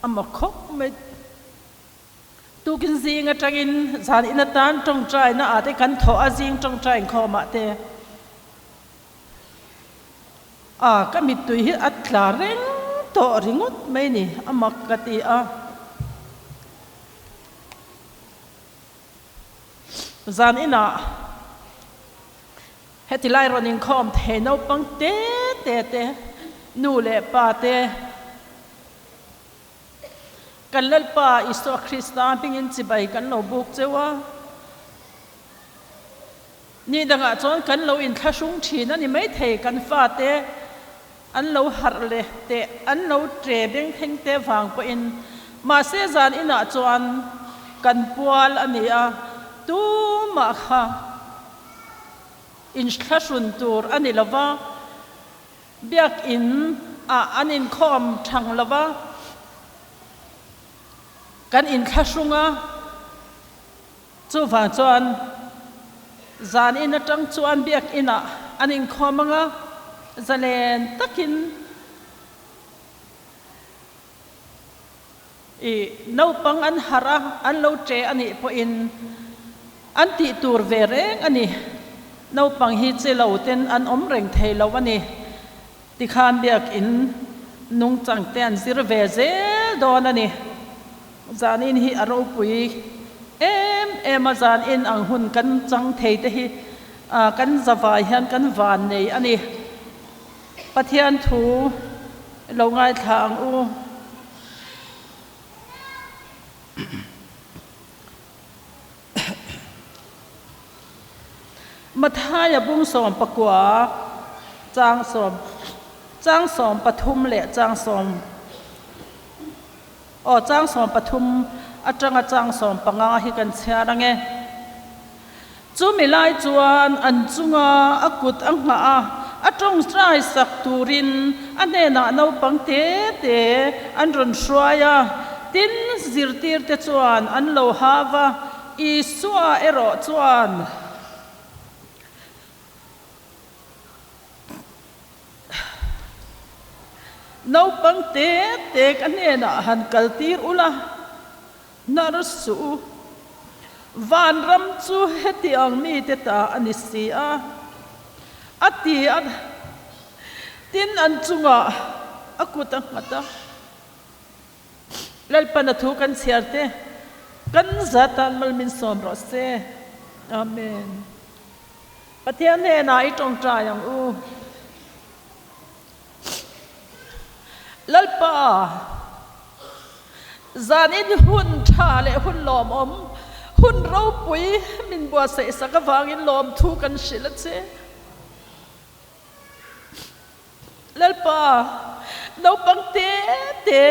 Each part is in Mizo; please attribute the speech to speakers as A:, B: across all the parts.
A: A mak khawp mai. Tukin zing atangin zan in atan tawngtaina ah te kan thawh a, zing tawngtai inkhawmah te a ka mittui hi a tla reng tawh ringawt mai ni, a mak ka ti a. Zan inah heti lai rawn inkhawm thei naupang te te te, nu leh pa te, Kan Lalpa Isua Krista hmingin chibai kan lo buk cheu a. Ni dangah chuan kan lo inthlahrung thin a ni maithei, kan fate an lo harh leh teh, an lo tre beng thleng te vang pawhin. Mahse zan inah chuan kan pual a ni a, tumah kha inthlahrun tur a ni lova. Biakinn ah an inkhawm thang lo va, kan inthlahrung a, chuvang chuan zan in atang chuan biakinn ah an inkhawm ang a, zalen takin i naupang an harh a, an lo che a nih pawhin an tih tur ve reng a ni. Naupang hi che lo ten an awm reng thei lo a ni. Tikhan biakinn nungchang te an zir ve zel dawn a ni. Zanin hi a ropui em em a, zanin ang hun kan chang thei te hi kan zavai hian kan van nei a ni. Pathian thu lo ngaithla ang u. Mathaia bung 19 chang sawm chang 13 leh chang sawm aw chang 13 atanga chang 15 hi kan chhiar ange. Chumi lai chuan an chunga a kut a nghah a, a tawngtai sak turin a hnenah naupang te te an rawn hruai a. Tin, zirtirte chuan an lo hau a, Isua erawh chuan, Naupang te te ka hnenah han kaltir ula, Hnar suh u. Vanram chu heti ang mite ta a ni si a, a ti a. Tin, an chungah a kut a nghat a. Lalpan a thu kan chhiar te, kan zatan mal min sawm rawh se. Amen. Pathian hnenah i tawngtai ang u. Lalpa, zanin hun tha leh hun lawmawm, hun ropui min buatsaih sak avangin lawmthu kan hrilh a che. Lalpa, naupang te te,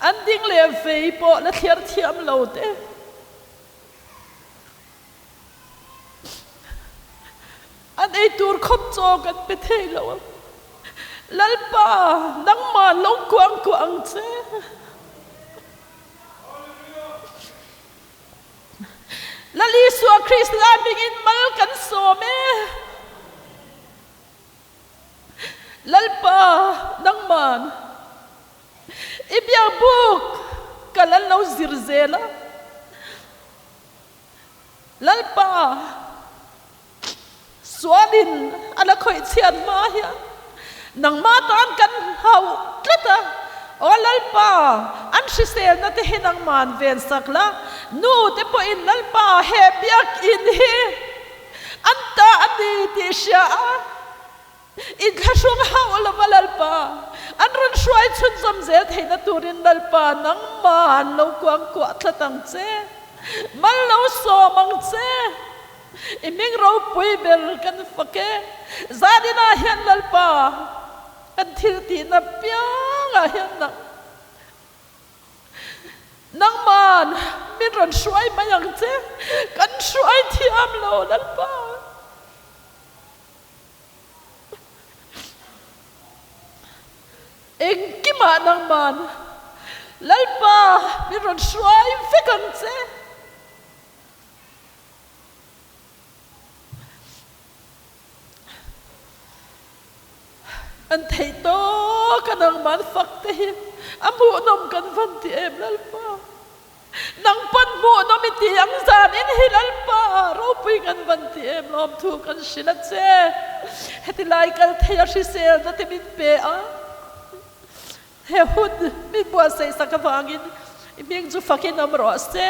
A: an ding leh vei pawh la thliar thiam lo te. An ei tur khawp chaw kan pe thei lo ang. Lalpa, nangmah lo kuang kuah ang che. Lal Isua Krista hmingin mal kan sawm e. Lalpa, nangman i biakbuk kal an lo zir zel a. Lalpa, sualin a la khawih chhiat hma hian nangmah tan kan hauh tlat a, Aw Lalpa, an hriselna te hi nangman ven sak la, nu te pawhin Lalpa he biakinn hi an ta a ni tih hria a, Inthlahrung hauh lova Lalpa, an rawn hruai chhunzawm zel theihna turin Lalpa nangmah an lo kuangkuah tlat ang che, mal lo sawm ang che. I hming ropui ber kan fak e. Zaninah hian Lalpa, kan thil tihna piangah hian nang nangman min rawn hruai mai ang che, kan hruai thiam lo Lalpa. Engkimah nangman Lalpa min rawn hruai vek ang che. An theih tawk a nangman fak te hi. A hmuhnawm kan van ti em Lalpa? Nang pawn hmuhnawm i ti ang zan in hi Lalpa ropui kan van ti em lawmthu kan hrilh a che. Heti lai kal thei a hriselna te min pe a, he hun min buatsaih sak avangin i hming chu fakin awm rawh se.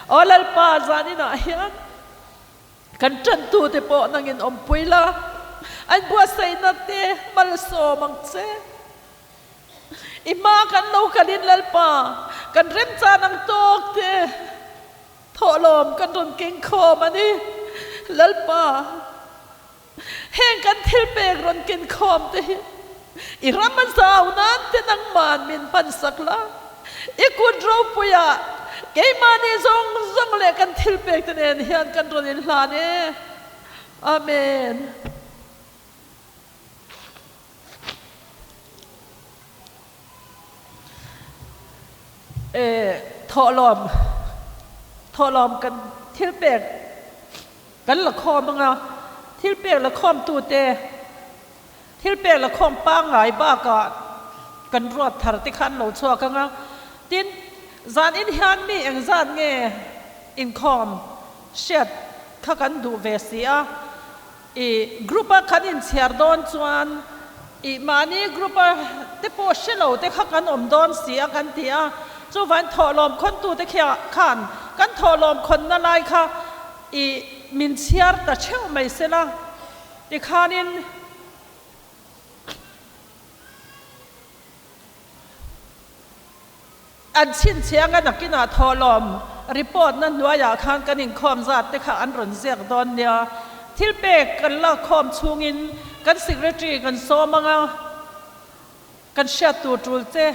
A: Aw Lalpa zan inah hian kan tantute pawh nangin awmpui la, an buatsaihna te malsawm ang che. I hma kan lo kalin Lalpa, kan remchan ang tawk te thawhlawm kan rawn keng khawm a ni. Lalpa, heng kan thilpek rawn ken khawm te hi i ram a zau nan te nangman min hmansak la, i kut ropuiah keimahni zawng zawng leh kan thilpek te nen hian kan rawn inhlan e. Amen. Thawhlawm thawhlawm kan thil pek kan la khawm anga thil pek la khawm tute thil pek la khawm pangngai bakah kan ruat thar te kha an lo chhuak anga tin zan in hian mi engzat nge inkhawm hriat kha kan duh ve si a. I group a kan inchhiar dawn chuan i mahni group a te pawh hre lo te kha kan awm dawn si a kan ti a, chuvain thawhlawm khawntu te khia khan kan thawhlawm khawnna lai kha i min chhiar ta theuh mai sela tikhanin An chhinchhiang a nakinah thawhlawm report na hnuaiah khan kan inkhawm zat te kha an rawn ziak dawn nia. Thil pek kan lak khawm chhungin kan secretary kan sawm anga kan hriat tur tul che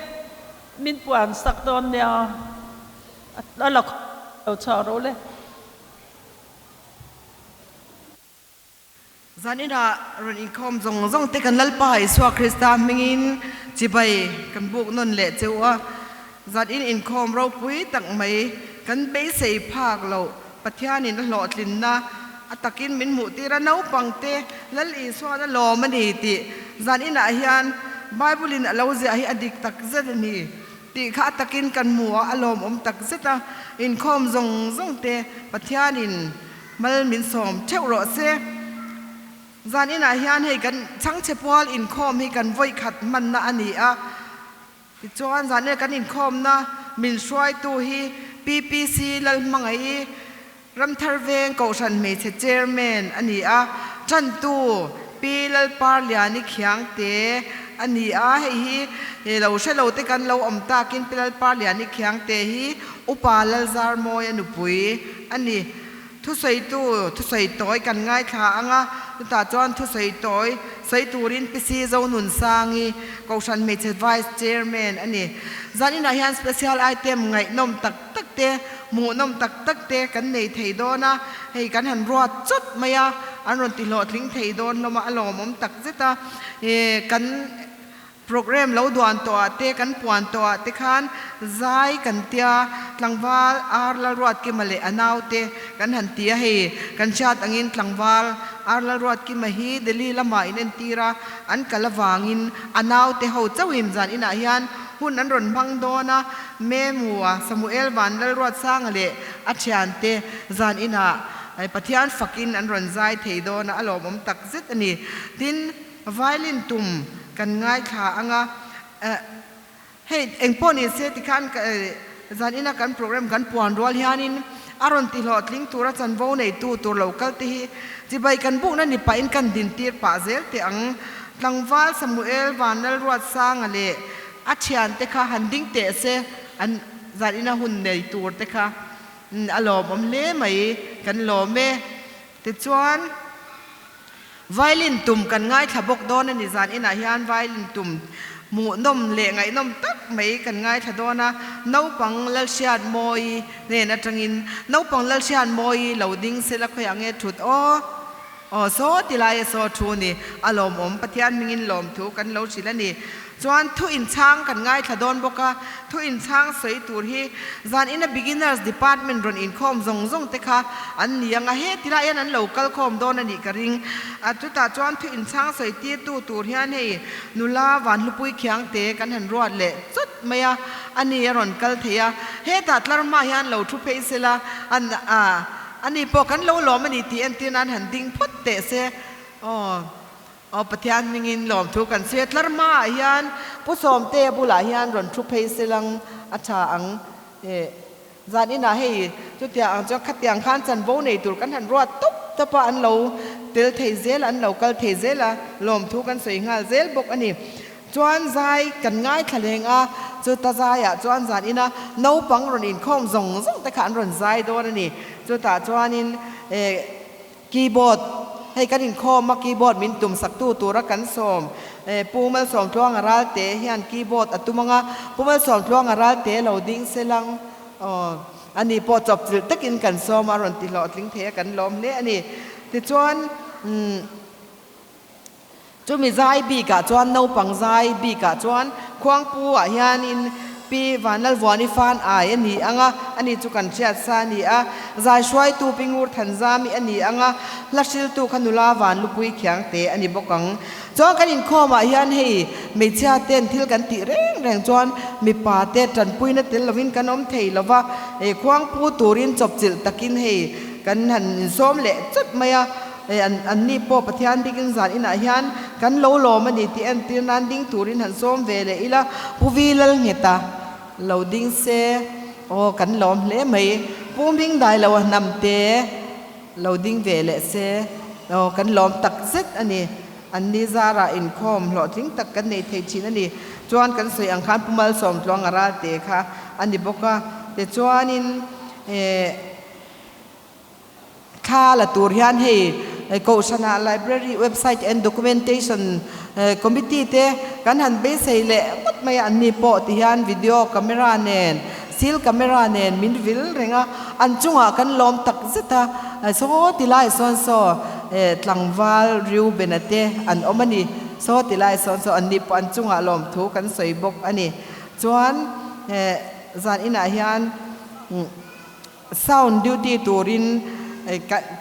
A: min puan sak dawn nia. A la khawm lo chhuak ro le.
B: Zaninah rawn inkhawm zawng zawng te kan Lalpa Isua Krista hmingin chibai kan buk nawn leh cheu a. Zanin inkhawm ropui tak mai kan beisei phak loh Pathianin a hlawhtlinna a takin min hmuh tir a, naupangte Lal Isuan a lawm a ni tih zaninah hian Bible-in a lo ziah hi a dik tak zet a ni tih kha a takin kan hmu a, a lawmawm tak zet a. Inkhawm zawng zawng te Pathianin Mal min sawm theuh rawh se. Zan inah hian hei kan chhangchhe pual inkhawm hi kan vawi khat hmanna a ni a. Tichuan zan ina kan inkhawmna min hruaitu hi PPC Lalhmangaih Ramthar Veng Kohhran Hmeichhe Chairman a ni a. Tantu Pi Lalparliani Khiangte a ni a. Hei hi lo hre lo te kan lo awm takin Pi Lalparliani Khiangte hi Upa Lalzarmawia nupui a ni. Thusawitu thusawi tawi kan ngaithla ang a, chutah chuan thusawi tawi sawi turin Pi Si Zonunsangi, Kohhran Hmeichhe Vice Chairman a ni. Zaninah hian special item ngaihnawm tak tak te, hmuhnawm tak tak te kan nei thei dawn a, hei kan han ruat chawt mai a, an rawn ti hlawhtling thei dawn hlawm a, a lawmawm tak zet a, kan. Program lo duan tawh ah te kan puan tawh ah te khan zai kan tia tlangval Ar Lalruatkima leh a nau te kan han ti a, hei kan hriat angin tlangval Ar Lalruatkima hi Delhi lamah in entir a, an kal avangin a nau te ho chauhin zan inah hian hun an rawn hmang dawn a, Memua Samuel Van Lalruatsanga leh a thiante zan inah Pathian fakin an rawn zai thei dawn a, a lawmawm takzet a ni. Tin. Violin tum kan ngaithla ang a, hei engpawh ni se tikhan zan ina kan program kan puan rual hianin a rawn ti hlawhtling tura chanvo neitu tur lo kal te hi chibai kan bukna ni pahin kan din tir pah zel teh ang. Tlangval Samuel Vanlalruatsanga leh a thiante kha han ding teh se an zan ina hun nei tur te kha a lawmawm hle mai kan lawm e. Tichuan. Violin tum kan ngaithla bawk dawn a ni. Zan inah hian violin tum hmuhnawm leh ngaihnawm tak mai kan ngaithla dawn a. Naupang Lalhriatmawi hnen atangin Naupang Lalhriatmawi lo ding sela khawiah nge thut aw? Aw saw ti lai a saw thu ni. A lawmawm Pathian hmingin lawmthu kan lo hrilh a ni. Chuan thu inchhang kan ngaithla dawn bawk a, thu inchhang sawi tur hi zan ina Beginners Department rawn inkhawm zawng zawng te kha an ni ang a, he tilai hian an lo kal khawm dawn a nih ka ring. A chutah chuan thu inchhang sawi tirtu tur hian hei nula Vanhlupui Khiangte kan han ruat leh chawt mai a, a ni a rawn kal thei a, hetah tlar hma hian lo thu phei sela an a ani pawh kan lo lawm a ni tih entir nan han ding phawt teh se aw. Aw Pathian hmingin lawmthu kan chhiat tlar hmaah hian Pu Sawmtea bulah hian rawn thu phei selang a tha ang e. Zan inah hei chutiang ang chuan khatiang khan chanvo nei tur kan han ruat tawp tawp a, an lo tel thei zel a, an lo kal thei zel a, lawmthu kan sawi nghal zel bawk a ni. Chuan zai kan ngaithla leng a, chuta zaiah chuan zan ina naupang rawn inkhawm zawng zawng te kha an rawn zai dawn a ni. Chutah chuanin e. Keyboard, Hei kan inkhawm a keyboard min tum saktu tura kan sawm Pu Malsawmtluanga Ralte hian keyboard a tum ang a, Pu Malsawmtluanga Ralte lo ding selang aw ani pawh chawpchilh takin kan sawm a rawn ti hlawhtling thei a kan lawm hle a ni. Tichuan umm chumi zai bikah chuan naupang zai bikah chuan Khuangpu ah hianin Pi Vanlalvuani fan ai a ni ang a, ani chu kan hriat sa a ni a, zai hruaitu Pi Ngur Thanzami a ni ang a, hla hriltu kha nula Vanlupui Khiangte a ni bawk ang. Chuan kan inkhawm ah hian hei hmeichhia ten thil kan tih reng reng chuan mipa te tanpuina tel lovin kan awm thei lova, Khuangpu turin chawpchilh takin hei kan han insawm leh chawt mai a. Hei an anni pawh Pathian bikin zan inah hian kan lo lawm a ni tih entir nan ding turin han sawm ve leh ila, Pu Vi Lalngheta lo ding se aw kan lawm hle mai, Pu Hming Dai lo a hnam te lo ding ve leh se aw kan lawm tak zet a ni. Anni zarah inkhawm hlawhtling tak kan nei thei thin a ni. Chuan kan sawi ang khan Pu Malsawmtluanga Ralte kha a ni bawk a, tichuanin eh. Thla la tur hian hei Kohhranah Library, Website and Documentation Committee te kan han beisei leh ngawt mai a, anni pawh ti hian video camera nen, still camera nen min vil reng a, an chungah kan lawm tak zet a, saw ti lai sawn saw tlangval Reuben-a te an awm a ni, saw ti lai sawn saw anni pawh an chungah lawmthu kan sawi bawk a ni. Chuan zan inah hian. Sound duty turin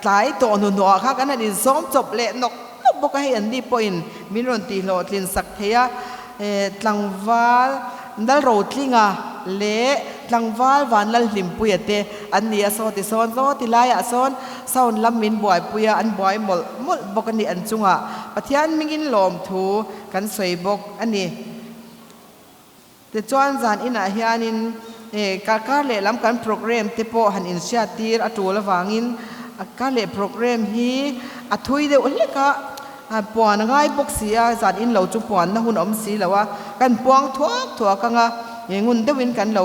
B: tlai tawh hnuhnawhah kha kan han inzawm chawp leh nawk nawk bawk a, hei anni pawhin min rawn tihhlawhtlin sak thei a, tlangval Lalrotlinga leh tlangval Vanlalhlimpuia te an ni a, saw ti sawn saw ti laiah sawn sound lam min buaipui a, an buai mawlh mawlh bawk a ni, an chungah Pathian hmingin lawmthu kan sawi bawk a ni. Tichuan zan inah hianin kar lehlam kan programme te pawh han inhriat tir a tul avangin kar leh programme hi a thui deuh hlek a, puan a ngai bawk si a, zan in lo chu puanna hun a awm si lo a, kan puang thuak thuak ang a, ngun deuhin kan lo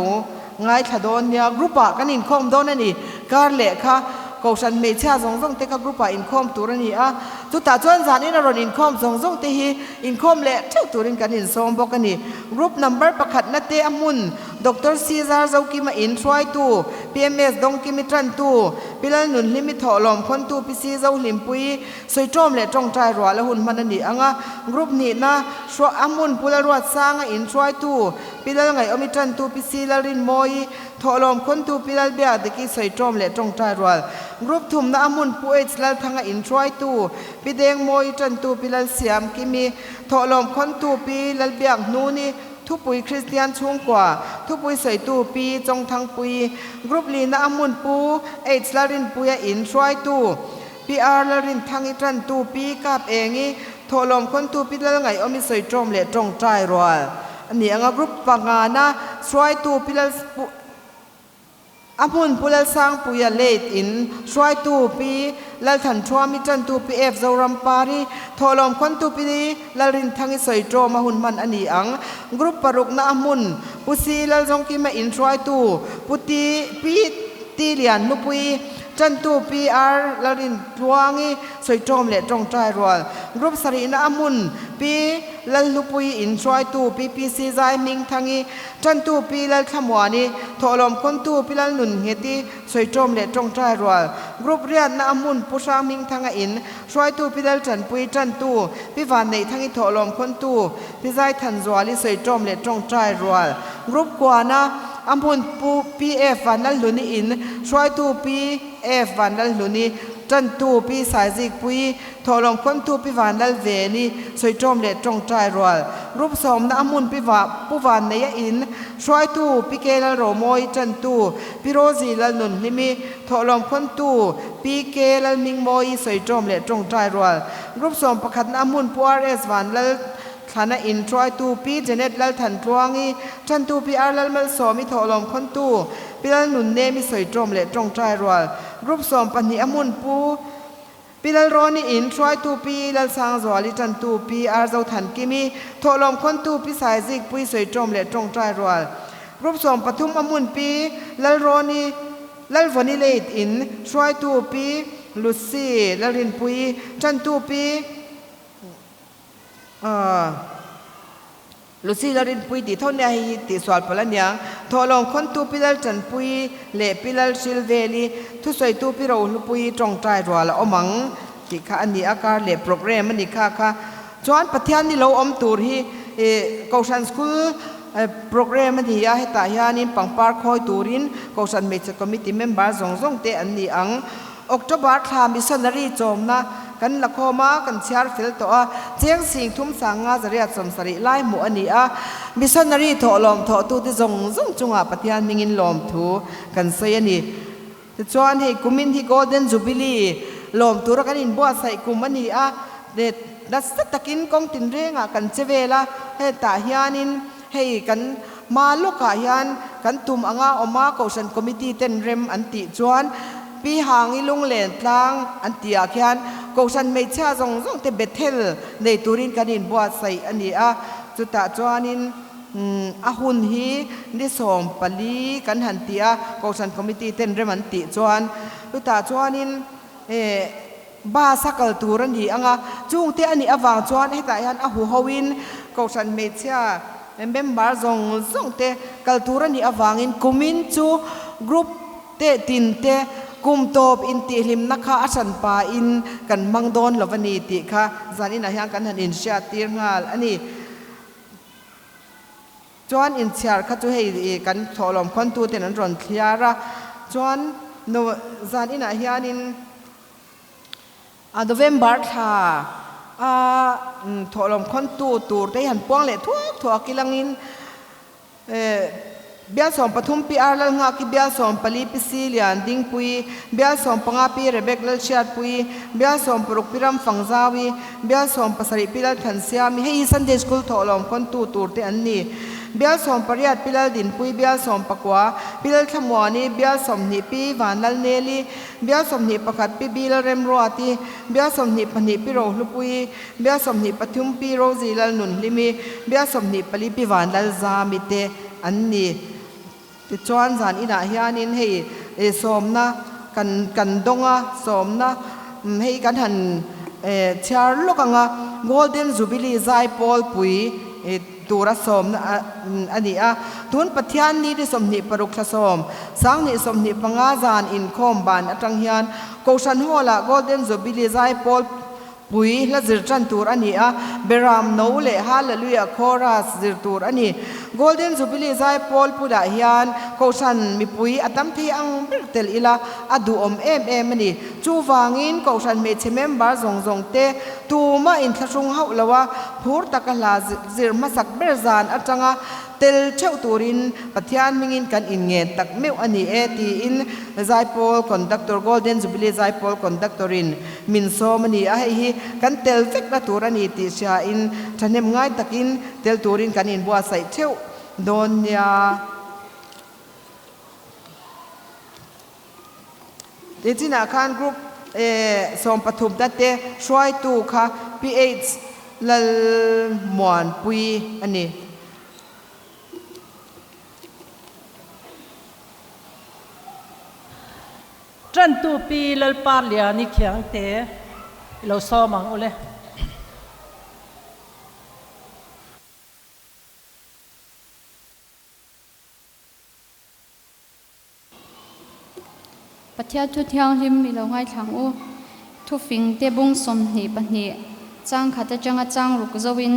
B: ngaithla dawn nia, group ah kan inkhawm dawn a ni, kar leh kha Kohhran hmeichhia zawng zawng te kha group ah inkhawm tur a ni a, chutah chuan zan in a rawn inkhawm zawng zawng te hi Inkhawm leh theuh turin kan insawm bawk a ni. Group number pakhatna te a hmun, Doctor Caesar Zokima in hruaitu, PMS Dawngkimi tantu, Pi Lalnunhlimi thawhlawm khawntu Pi Si Zohlimpui, Sawiṭawm leh Tawngtai rual a hun hman a ni ang a. Group hnihna, a hmun Pu Lalruatsanga in hruaitu, Pi Lalngaihawmi tantu Pi Si Lalrinmawii, Thawhlawm khawntu Pi Lalbiak Diki Sawiṭawm leh Tawngtai rual. Group thumna a hmun Pu H Lalthanga in hruaitu, Pi Dengmawi ṭantu Pi Lalsiam Kimi, Thawhlawm khawntu Pi Lalbiak Hnuni, Thupui Kristian chhungkua, Thupui sawitu Pi Chawngthangpui, Group lina a hmun Pu H Lalrinpuia in hruaitu, Pi R Lalrinthangi ṭantu Pi Kap Engi, Thawhlawm khawntu Pi Lalngaihawmi sawiṭawm leh ṭawngṭai rual a ni ang a, Group pangana hruaitu Pi Lal A hmun Pu Lalsangpuia late in hruaitu Pi Lalthanthuami tantu Pi F Zorampari, thawhlawm khawntu Pi Lalrinthangi sawiṭawm a hun hman a ni ang. Group parukna a hmun Pu Si Lalzawngkima in hruaitu Pu Ti Pi Ti Lian Hlupui tantu Pi R Lalrintluangi sawiṭawm leh ṭawngṭai rual. Group sarihna a hmun Pi. Lalhlupui in hruaitu Pi PC Zai Hmingthangi, Ṭantu Pi Lalthlamuani, Thawhlawm khawntu Pi Lalnunngeti, Sawiṭawm leh Ṭawngṭai rual Group riatna a hmun Pu Hrang Hmingthanga in hruaitu Pi Lalṭanpui, Ṭantu Pi Vanneihthang i Thawhlawm khawntu Pi Zaithanzuali, Sawiṭawm leh Ṭawngṭai rual Group kuana a hmun Pu PF Vanlalhluni in hruaitu Pi F Vanlalhluni, Ṭantu Pi Saizikpuii, Thawhlawm khawntu Pi Vanlalveni, Sawiṭawm leh Ṭawngṭai rual Group sawmna a hmun Pi Pu Vanneia in hruaitu Pi K Lalromawi, Ṭantu Pi Rosie Lalnunhlimi, Thawhlawm khawntu Pi K Lalhmingmawii, Sawiṭawm leh Ṭawngṭai rual Group sawmpakhatna a hmun Pu RS Vanlalthlana in hruaitu Pi Janet Lalthantluangi, Ṭantu Pi R Lalmalsawmi, Thawhlawm khawntu Pi Lalnunnemi, Sawiṭawm leh Ṭawngṭai rual Group 12 a hmun Pu Pi Lalrawni in hruaitu Pi Lalsangzuali ṭantu Pi Ar Zothankimi, thawhlawm khawntu Pi Saizikpui Sawiṭawm leh Ṭawngṭai rual Group 13 a hmun Pi Lalrawni Lalvawni Late in hruaitu Pi Lucy Lalrinpuii ṭantu Pi Lucy Lalrinpuii tih tho nia hei hi tihsual palh a niang. Thawhlawm khawntu Pi Laltanpuii leh Pi Lalhrilveli, thusawitu Pi Rohlupuii tawngtai rual a awm ang tih kha a ni a, kar leh programme a ni kha kha. Chuan Pathian ni lo awm tur hi Kohhran School programme a ni a, hetah hianin pangpar khawi turin Kohhran Hmeichhe Committee member zawng zawng te an ni ang. October thla missionary chawmna kan la khawm a, kan chhiar fel tawh a, cheng sing thum sanga zariat 70 lai hmuh a ni a. Missionary thawhlawm thawhtute zawng zawng chungah Pathian hmingin lawmthu kan sawi a ni. Tichuan hei kumin hi Golden Jubilee lawm tura kan inbuatsaih kum a ni a, nasa takin kawng tinrengah kan che vel a, hetah hianin hei kan Hma lawkah hian kan tum anga awm a, Kohhran Committee ten rem an tih chuan Pi Hangi Lunglen tlang an tihah khian Kohhran hmeichhia zawng zawng te Bethel nei turin kan inbuatsaih a ni a, chutah chuanin a hun hi ni 14 kan han ti a, Kohhran Committee ten rem an tih chuan chutah chuanin Bus a kal tur a ni ang a, chungte a nih avang chuan hetah hian a huhoin Kohhran hmeichhia member zawng zawng te kal tur a nih avangin kumin chu group te tin te kum tawp intihhlimna kha a hran pahin kan hmang dawn lo a ni tih kha zaninah hian kan han inhriat tir nghal a ni. Chuan inchhiar kha chu hei kan thawhlawm khawntu ten an rawn thliar a, chuan zaninah hianin A November thla a thawhlawm khawntu tur te hi han puang leh thuak thuak ilangin Bial 13 Pi Ar Lalnghaki, Bial 14 Pi Si Lian Dingpui, Bial 15 Pi Rebek Lalhriatpui, Bial 16 Pi Ram Fangzaui, Bial 17 Pi Lalthansiami, hei hi Sunday School thawhlawm khawntu tur te an ni. Bial 18 Pi Laldinpui, Bial 19 Pi Lalthlamuani, Bial 20 Pi Vanlalneli, Bial 21 Pi Bil Remruati, Bial 22 Pi Rohlupuii, Bial 23 Pi Rosie Lalnunhlimi, Bial 24 Pi Vanlalzami te an ni. Tichuan zan inah hianin hei sawmna kan kan dawng a, sawmna hei kan han chhiar lawk ang a, Golden Jubilee Zaipawl pui tura sawmna a ni a. Tun Pathian ni ni 26 thla 10, 2025 zan inkhawm ban atang hian Kohhran Hall-ah Golden Jubilee Zaipawl pui hla zir tan tur a ni a, Beram No leh Hallelujah Chorus zir tur a ni. Golden Jubilee Zaipawl pulah hian Kohhran mipui a tam thei ang ber tel ila a duhawm em em a ni. Chuvangin Kohhran hmeichhe member zawng zawng te tumah inthlahrung hauh lo a, phur taka hla zir hmasak ber zan atanga tel theuh turin Pathian hmingin kan inngen tak meuh a ni e tiin Zaipawl Conductor, Golden Jubilee Zaipawl Conductor-in min sawm a ni a, hei hi kan tel vekna tur a ni tih hriain thahnem ngai takin tel turin kan inbuatsaih theuh dawn nia. Ti chinah khan group 13 na te hruaitu kha PH Lalmuanpui a ni.
A: Tantu Pi Lalparliani Khiangte i lo sawm ang ule.
C: Pathian thu thianghlim i lo ngaithlang u. Thufing te bung 22 chang khat atanga chang ruk zoin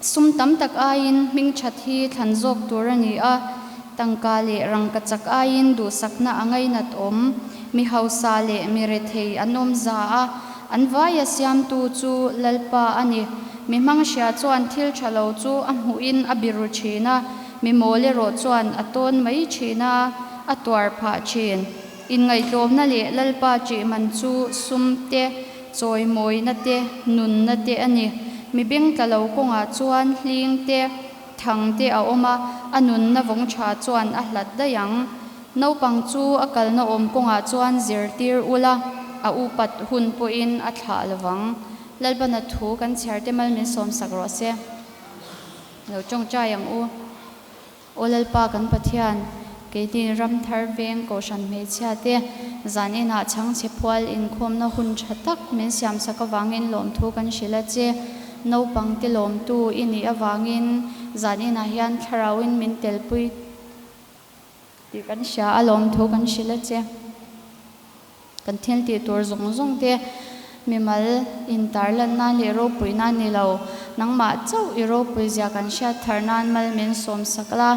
C: sum tam tak aiin hming that hi thlan zawk tur a ni a, tangka leh rangkachak aiin duhsakna a ngainat awm. Mi hausa leh mi rethei an awm za a, an vaia siamtu chu Lalpa a ni. Mi hmang hria chuan thil tha lo chu a hmuhin a biru thin a, mi mawl erawh chuan a tawn mai thin a, a tuar phah thin. Inngaihtlawmna leh Lalpa ṭih man chu sum te, chawimawina te, nunna te a ni. Mi beng tla lo kawngah chuan hling te, thang te a awm a, a nunna vawng ṭha chuan a hlat daih ang. Naupang chu a kalna awm kawngah chuan zirtir ula, a upat hun pawhin a thlah lovang. Lalpana thu kan chhiar te mal min sawmsak rawh se. Lo ṭawngṭai ang u. Aw Lalpa kan Pathian, keini Ramthar Veng Kohhran hmeichhia te zan inah chhangchhe phual inkhawmna hun tha tak min siamsak avangin lawmthu kan hrilh a che. Naupang te lawmtu i nih avangin zan inah hian thlarauin min telpui tih kan hria a, lawmthu kan hrilh a che. Kan thil tih tur zawng zawng te mimal intar lan nan leh ropui nan ni lo, nangmah chauh i ropui zia kan hriat thar nan mal min sawm sak la.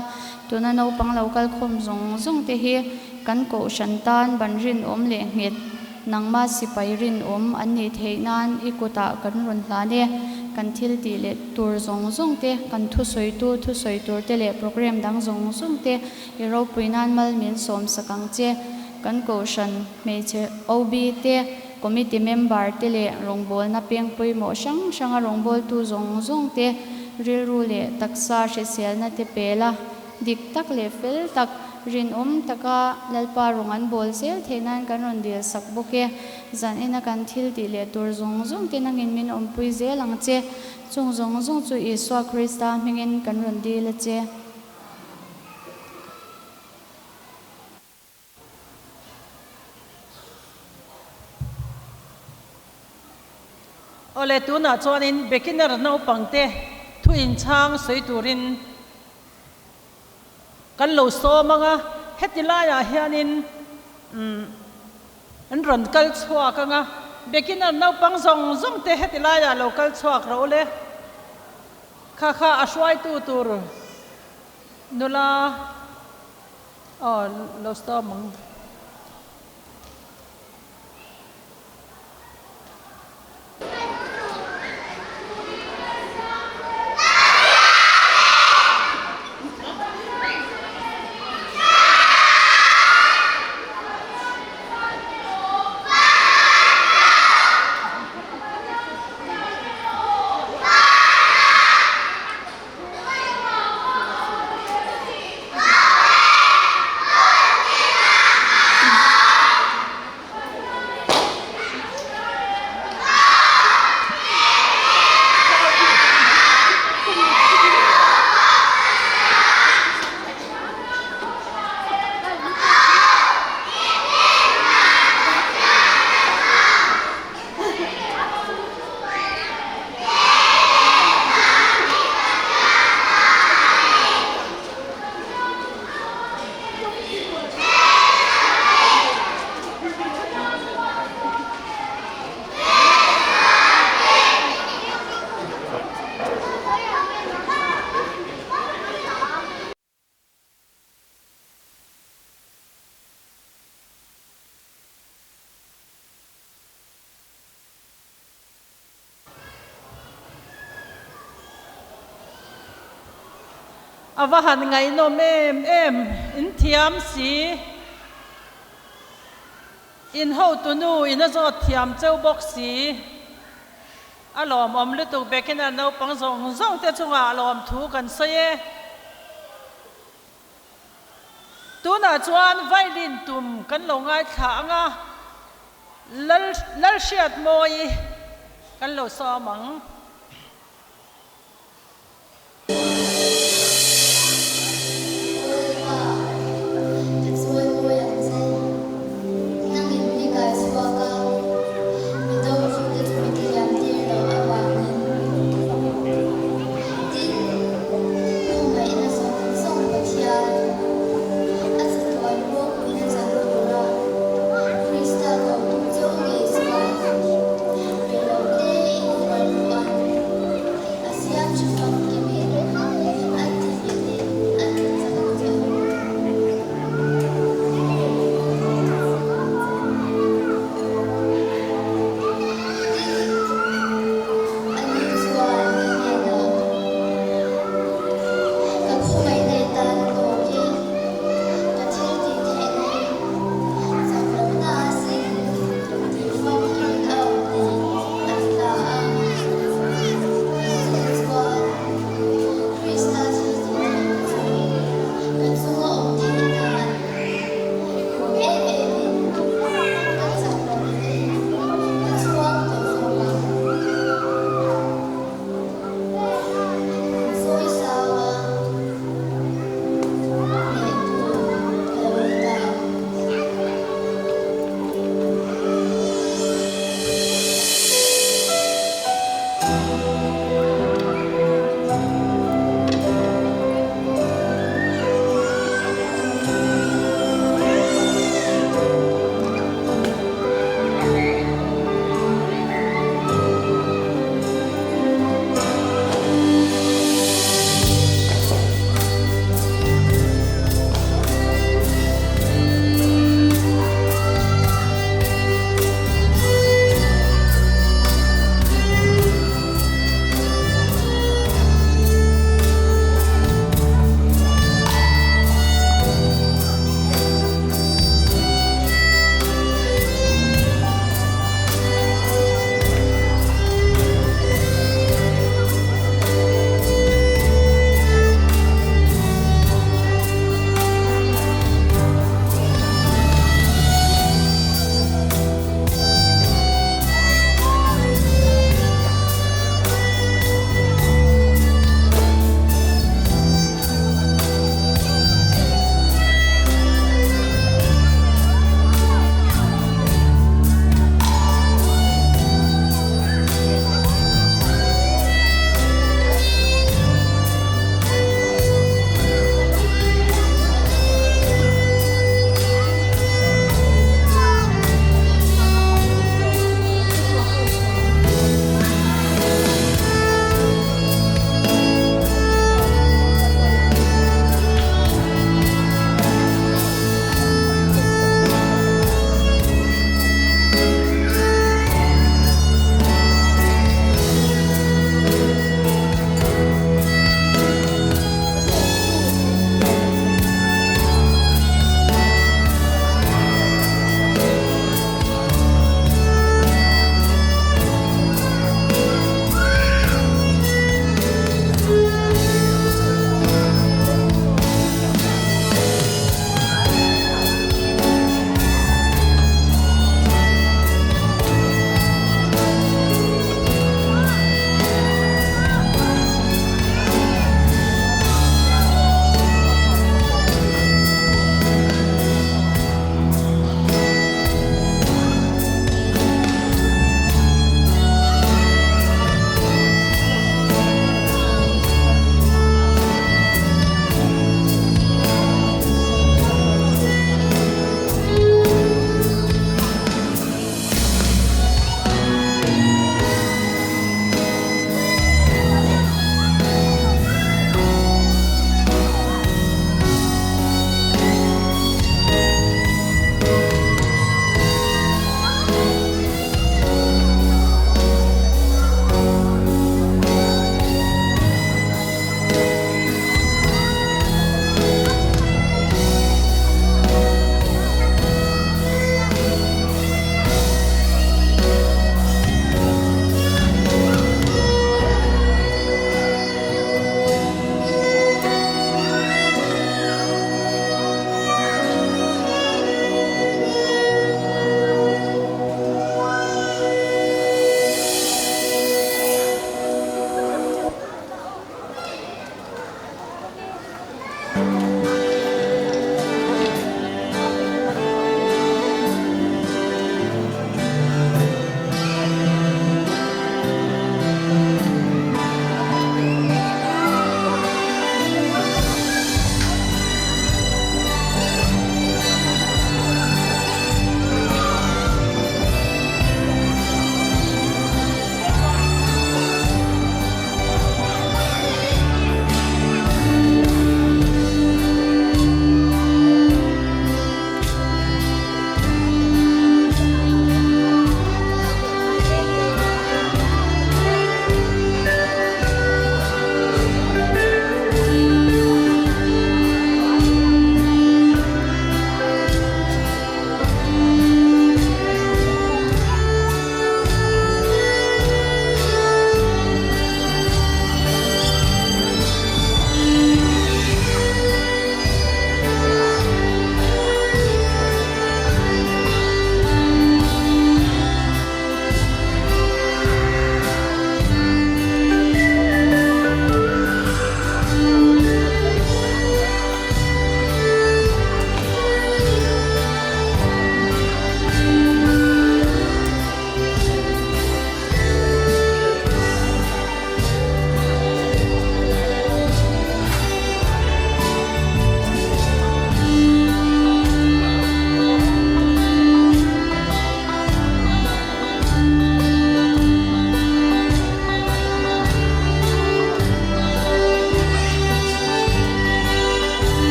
C: Tuna naupang lo kal khawm zawng zawng te hi kan kohhran tan ban rinawm leh nghet, nangmah sipai rinawm an nih theih nan i kutah kan rawn hlan e. Kan thil tih leh tur zawng zawng te, kan thusawitu thusawi tur te leh program dang zawng zawng te i ropui nan mal min sawm sak ang che. Kan kohhran hmeichhe OB te, committee member te leh rawngbawlna peng pawimawh hrang hranga rawngbawltu zawng zawng te rilru leh taksa hriselna te pel a, dik tak leh fel tak, rinawm taka Lalpa rawng an bawl zel theih nan kan rawn dil sak bawk e. Zan ina kan thil tih leh tur zawng zawng te nangin min awmpui zel ang che. Chung zawng zawng chu Isua Krista hmingin kan rawn dil a che.
A: Awle, tunah chuanin beginner naupangte thu inchhang sawi turin kan lo sawm ang a, heti laiah hianin an rawn kal chhuak ang a, beginner naupang zawng zawng te heti laiah lo kal chhuak rawh ule, kha kha a hruaitu tur nula. Aw lo stop ang. A va han ngaihnawm em em, in thiam si. In hotunu in a zawt thiam cheu bawk si. A lawmawm lutuk bekin a naupang zawng zawng te chungah lawmthu kan sawi e. Tunah chuan violin tum kan lo ngaithla ang a, Lal Lalhriatmawi kan lo sawm ang.
D: Lalpa, ka chawimawi ang che. Nangin mi kai chhuak a, mi do tute chu mi tiliam tir loh avangin. Tin, hmangaihna zawng zawng Pathian, a chatuan ropuina chan tura.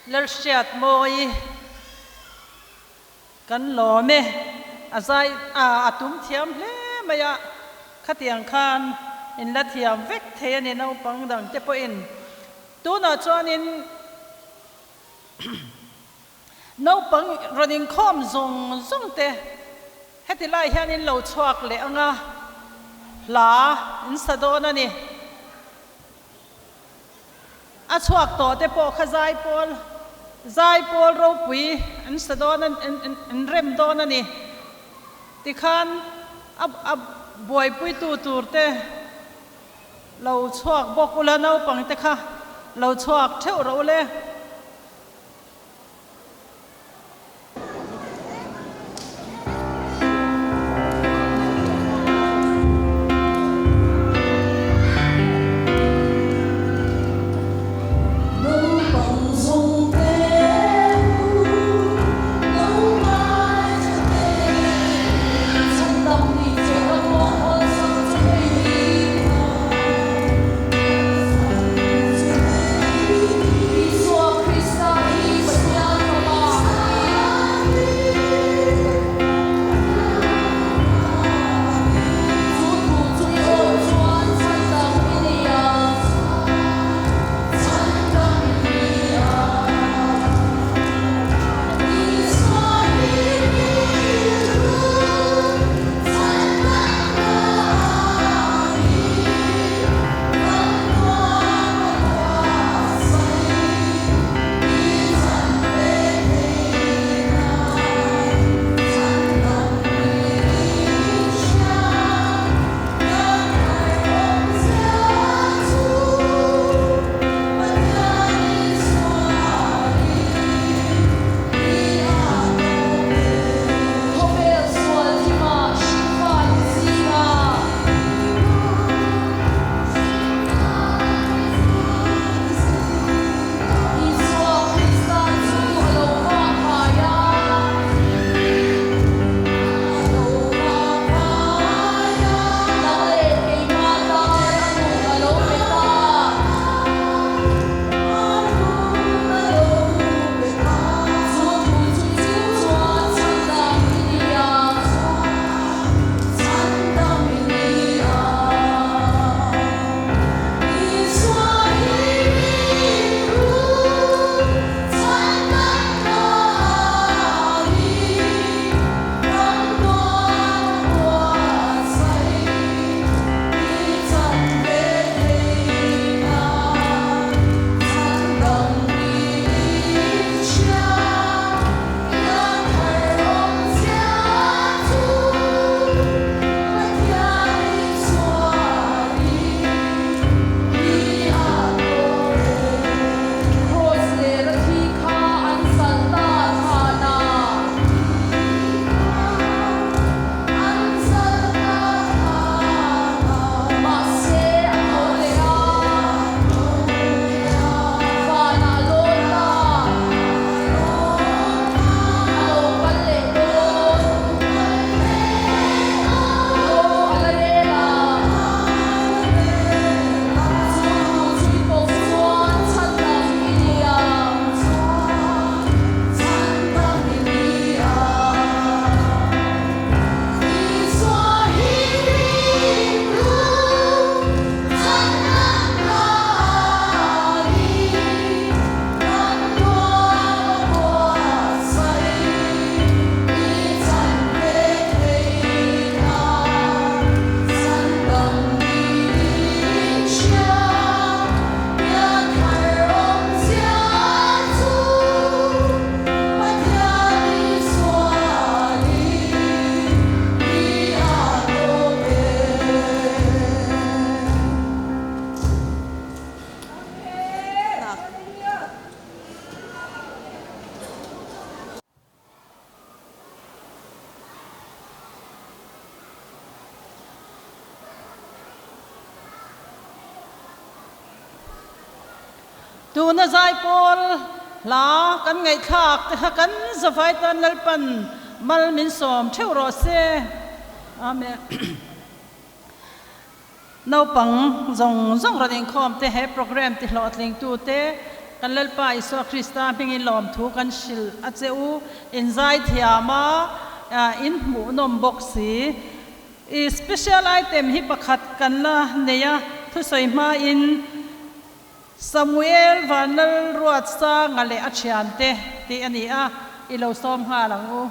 A: Lalhriatmawi kan lawm e. A zai a a tum thiam hle mai a, khatiang khan in la thiam vek thei a ni naupang dang te pawhin. Tunah chuanin naupang rawn inkhawm zawng zawng te heti lai hian in lo chhuak leh ang a, hla in sa dawn a ni. A chhuak tawh te pawh kha zaipawl, zaipawl ropui an sa dawn a, an rem dawn a ni. Tikhan a a buaipuitu tur te lo chhuak bawk ula, naupang te kha lo chhuak theuh rawh ule. Tuna zaipawl hla kan ngaihthlak te kha kan zavai tan Lalpan mal min sawm theuh rawh se. Amen. Naupang zawng zawng rawn inkhawm te he program ti hlawhtlingtu te. Kan Lalpa Isua Krista hmingin lawmthu kan hrilh a che u. In zaithiam a, in hmuhnawm bawk si. I special item hi pakhat kan la nei a, thusawi hmain Samuel Vanlalruatsanga leh a thiante tih a ni a, i lo sawm nghal ang u.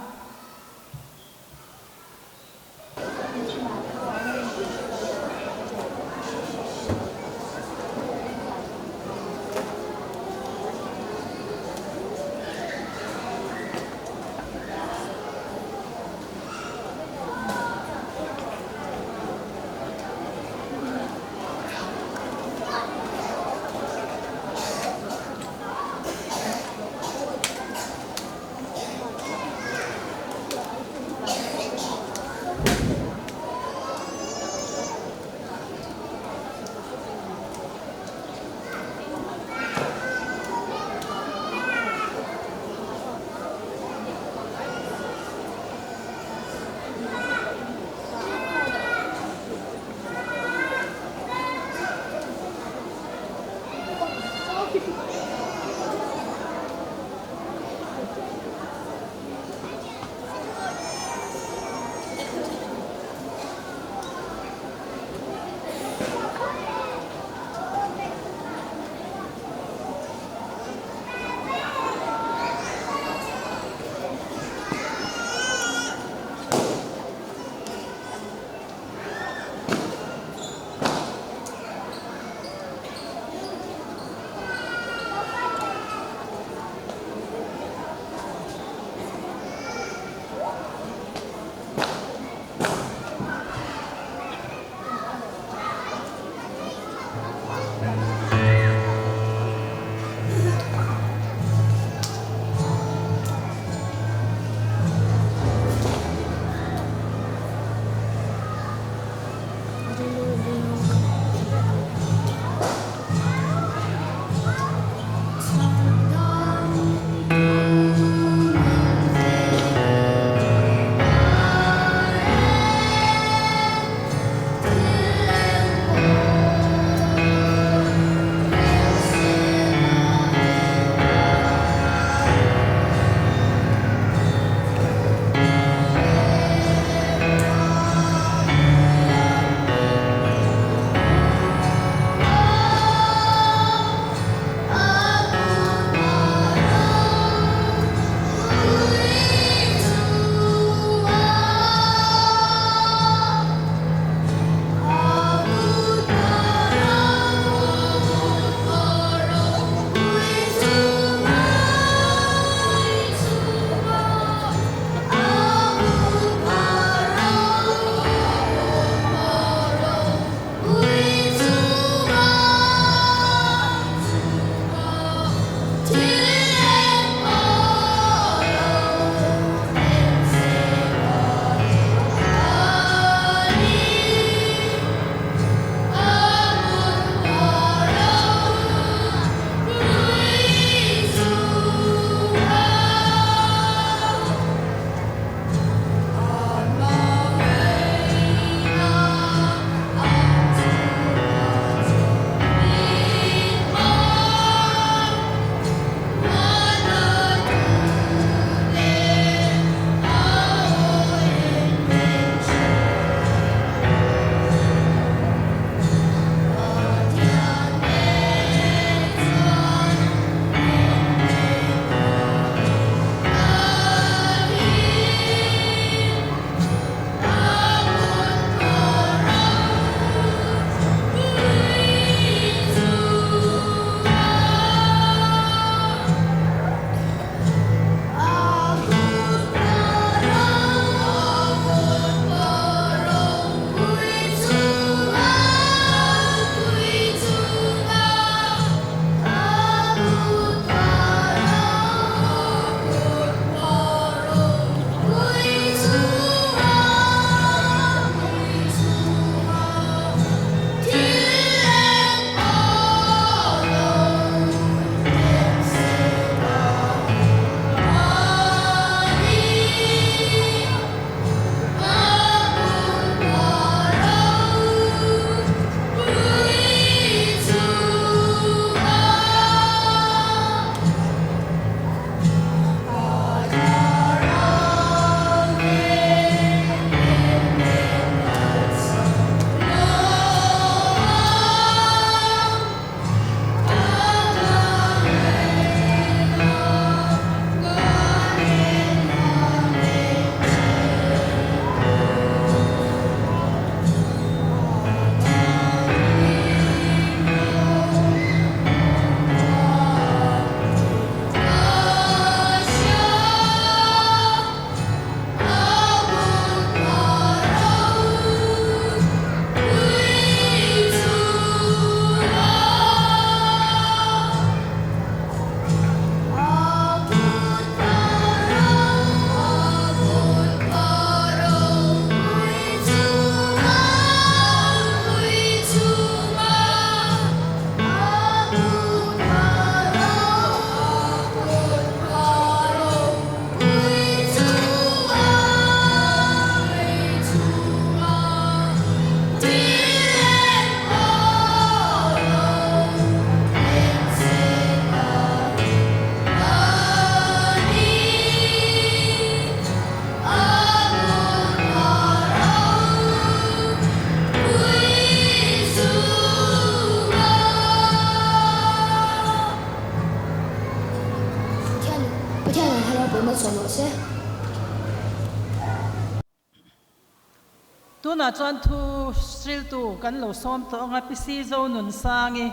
A: Tunah chuan thu hriltu kan lo sawm tawh ang a, Pi Si Zonunsangi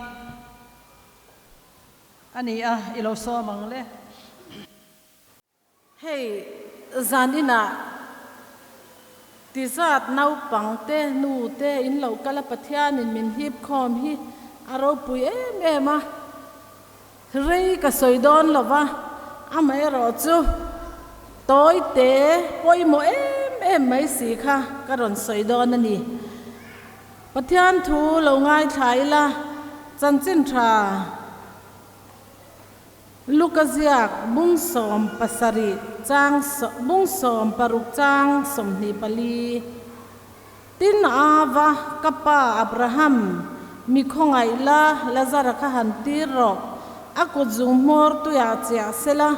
A: a ni a, i lo sawm ang le.
E: Hei zan inah tizat naupang te, nu te in lo kal a, Pathianin min hip khawm hi a ropui em em a, rei ka sawi dawn lo va, amaherawh chu tawi te pawimawh em em mai si kha ka rawn sawi dawn a ni. Pathian thu lo ngaithla ila chanchin tha. Luka ziak bung 17 chang bung 60 chang 24. Tin ava ka pa Abraham, mi khawngaih la, Lazara kha han tir rawh, a kut zung hmawr tuiah chiah sela,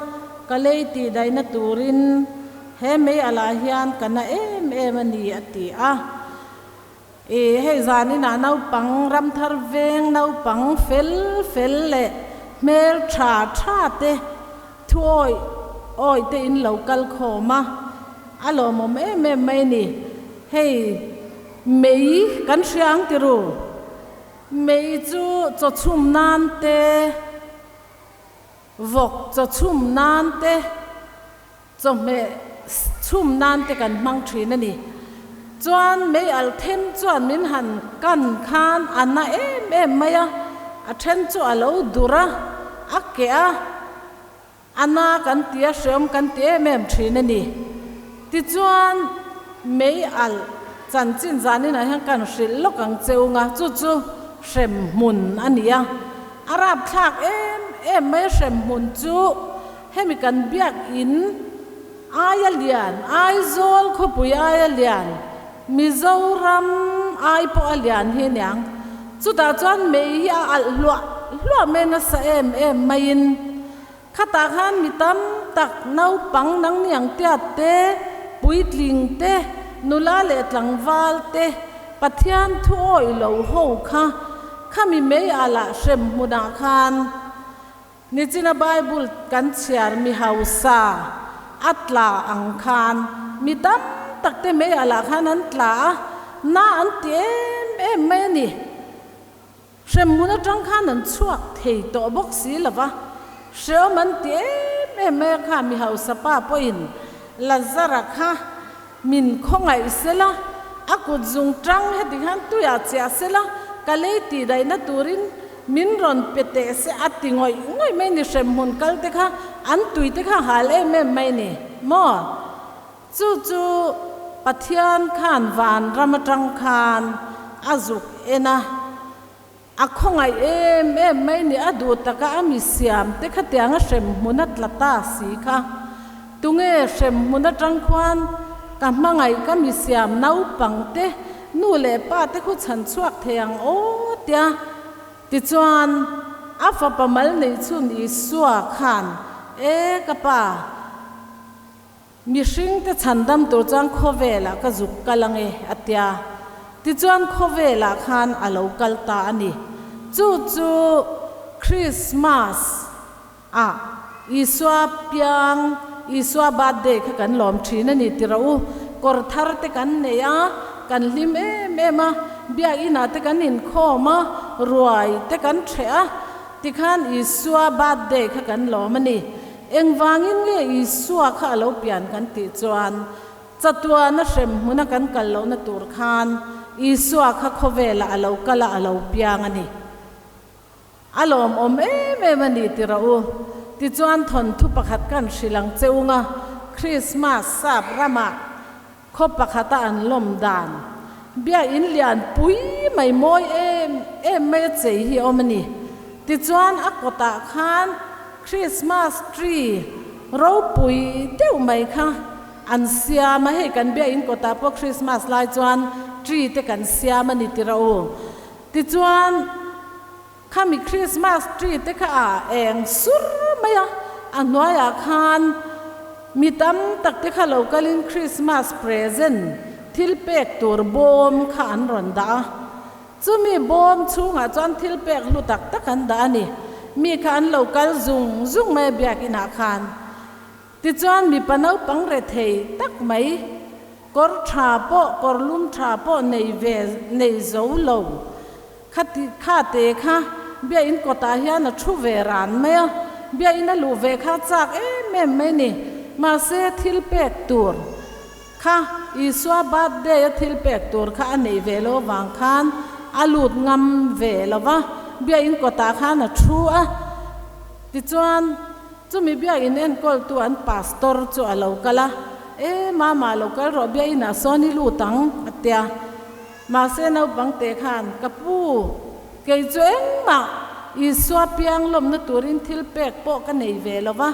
E: ka lei tih daihna turin he mei alah hian ka na em em a ni, a ti a. I hei zan inah naupang ramthar veng naupang fel fel leh hmel tha tha te thu awi awi te in lo kal khawm a, a lawmawm em em mai ni. Hei mei kan hria ang ti ru, mei chu chaw chhum nan te, vawk chaw chhum nan te, Chawhmeh chhum nan te kan hmang thin a ni. Chuan mei al them chuan min han kan khan a na em em mai a, a then chu a lo dur a, a keh a, a na kan ti a, hreawm kan ti em em thin a ni. Tichuan mei al chanchin zaninah hian kan hrilh lawk ang che unga, chu chu hrem hmun a ni a, a rapthlak em em mai a hrem hmun chu. Hemi kan biak in aia lian, Aizawl khawpui aia lian, Mizoram ai pawh a lian hi aniang. Chutah chuan mei hi a alh hluah hluah mai nasa em em maiin khatah khan mi tam tak naupang nang niang tiat te, puitling te, nula leh tlangval te, Pathian thu awih lo ho kha khami mei alh ah hrem hmunah khan Nichina Bible kan chhiar mi hausa a tla ang khan mi tam tak te mei alah khan an tla a, na an ti em em mai a ni. Hremhmun atang khan an chhuak thei tawh bawk si lo va, hreawm an ti em em mai a kha mi hausa pa pawhin Lazara kha min khawngaih sela, a kut zung tang heti khan tuiah chiah sela, ka lei tih daihna turin min rawn pe teh se a ti ngawih ngawih mai ni, hremhmun kal te kha an tui te kha hal em em mai ni maw? Chu chu Pathian khan vanram atang khan a zuk en a, a khawngaih em em mai ni, a duh taka a mi siam te khatiang a hremhmun a tla ta si kha. Tunge hremhmun atang khuan ka hmangaih ka mi siam naupang te nu leh pa te khu chhan chhuak thei ang aw tia tichuan a fapa mal neih chhun Isua khan e ka pa Mihring te chhandam tur chuan khawvelah ka zuk kal ang e, a tia. Tichuan khawvelah khan a lo kal ta a ni. Chu chu Christmas ah Isua piang, Isua birthday kha kan lawm thin a ni ti rawh u. Kawr thar te kan nei a, kan hlim em em a, biakinah te kan inkhawm a, ruai te kan ṭheh a, tikhan Isua birthday kha kan lawm a ni. Engvangin nge Isua kha a lo pian kan tih chuan, chatuana hrem hmuna kan kal lohna tur khan Isua kha khawvelah a lo kal a, a lo piang a ni. A lawmawm em em a ni ti rawh u. Tichuan thawnthu pakhat kan hrilh ang che unga Krismas sap ramah Khaw pakhata an lawm dan biakinn lian pui mai mawi em em mai a chei hi a awm a ni. Tichuan a kawtah khan Christmas tree ropui deuh mai kha an siam a, hei kan biakinn kawtah pawh Christmas lai chuan tree te kan siam a ni ti rawh u. Tichuan khami Christmas tree te kha a eng sur mai a, a hnuaiah khan mi tam tak te kha lo kalin Christmas present thil pek tur bawm kha an rawn dah a, chumi bawm chhungah chuan thil pek hlu tak tak an dah a ni, mi kha an lo kal zung zung mai a biakinah khan. Tichuan mipa naupang rethei tak mai. Kawr tha pawh, kawr lum tha pawh nei ve, nei zo lo. Khati, kha te kha Biakinn kawtah hian a thu ve ran mai a, Biakinn a luh ve kha chak em em mai ni. Mahse, thil pek tur kha Isua birthday a thil pek tur kha a neih ve lo avang khan a lut ngam ve lo va, Biakinn kawtah khan a thu a. Tichuan. Chumi biakinn enkawltu an pastor chu a lo kal a, E mama lo kal rawh biakinah sawn i lut ang, a tia. Mahse naupang te khan, Ka pu, kei chu engmah Isua piang lawmna turin thil pek pawh ka nei ve lo va,